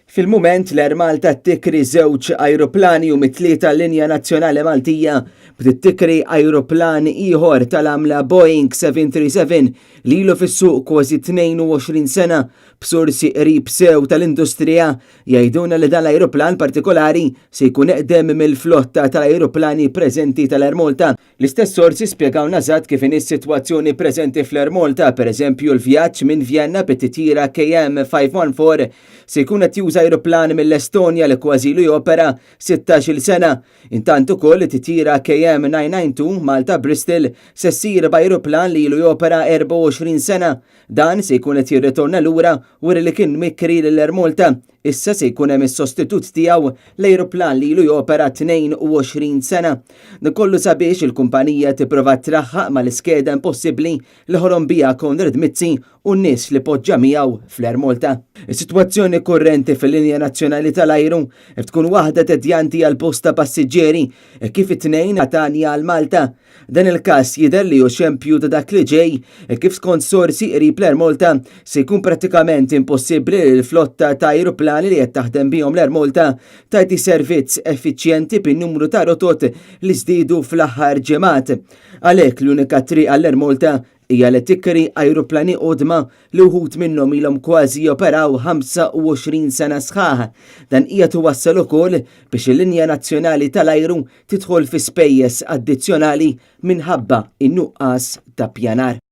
Fil-mument l-Air Malta tikri żewġ ajruplani u mit-Tlieta l-linja nazzjonali Maltija bdiet tikri ajruplan ieħor tal-għamla Boeing 737 li ilu fis-suq kważi 22 sena b'sorsi qrib sew tal-industrija jgħidulna li dan l-ajruplan partikolari se jkun eqdem mill-flotta tal-ajruplani preżenti tal-Air Malta. L-istess sorsi spjegawlna eżatt kif inhi s-sitwazzjoni preżenti fl-Air Malta, pereżempju l-vjaġġ minn Vjenna bit-titjira KM 514 se jkun qed juża ajruplan mill-Estonja li kważi ilu jopera 16-il sena. Intant ukoll it-titjira KM 992 Malta-Bristol se ssir b'ajruplan li ilu jopera 24 sena. Dan se jkun qed jirritorna lura wara li kien mikri lill-Air Malta. Issa se jkun hemm is-sostitut tiegħu, l-ajruplan li ilu jopera 22 sena. Dan kollu sabiex il-kumpanija tipprova traħħaq mal-iskeda impossibbli li ħolom biha Konrad Mizzi u n-nies li poġġa miegħu fl-Air Malta. Is-sitwazzjoni kurrenti fil-linja nazzjonali tal-ajru qed tkun waħda tedjanti għal bosta passiġġieri hekk kif it-Tnejn Katanja għal Malta. Dan il-każ jidher li hu xempju ta' dak li ġej, hekk kif skont sorsi qrib l-Air Malta se jkun prattikament impossibbli li l-flotta ta' ajruplani li qed taħdem bihom l-Air Malta tagħti servizz effiċjenti bin-numru ta' rotot li żdiedu fl-aħħar ġimgħat. Għalhekk l-unika triq għall-Air Malta hija li tikri ajruplani qodma li wħud minnhom ilhom kważi joperaw 25 sena sħaħ. Dan qiegħed iwassal ukoll biex il-linja nazzjonali tal-ajru tidħol fi spejjeż addizzjonali minħabba n-nuqqas ta' ppjanar.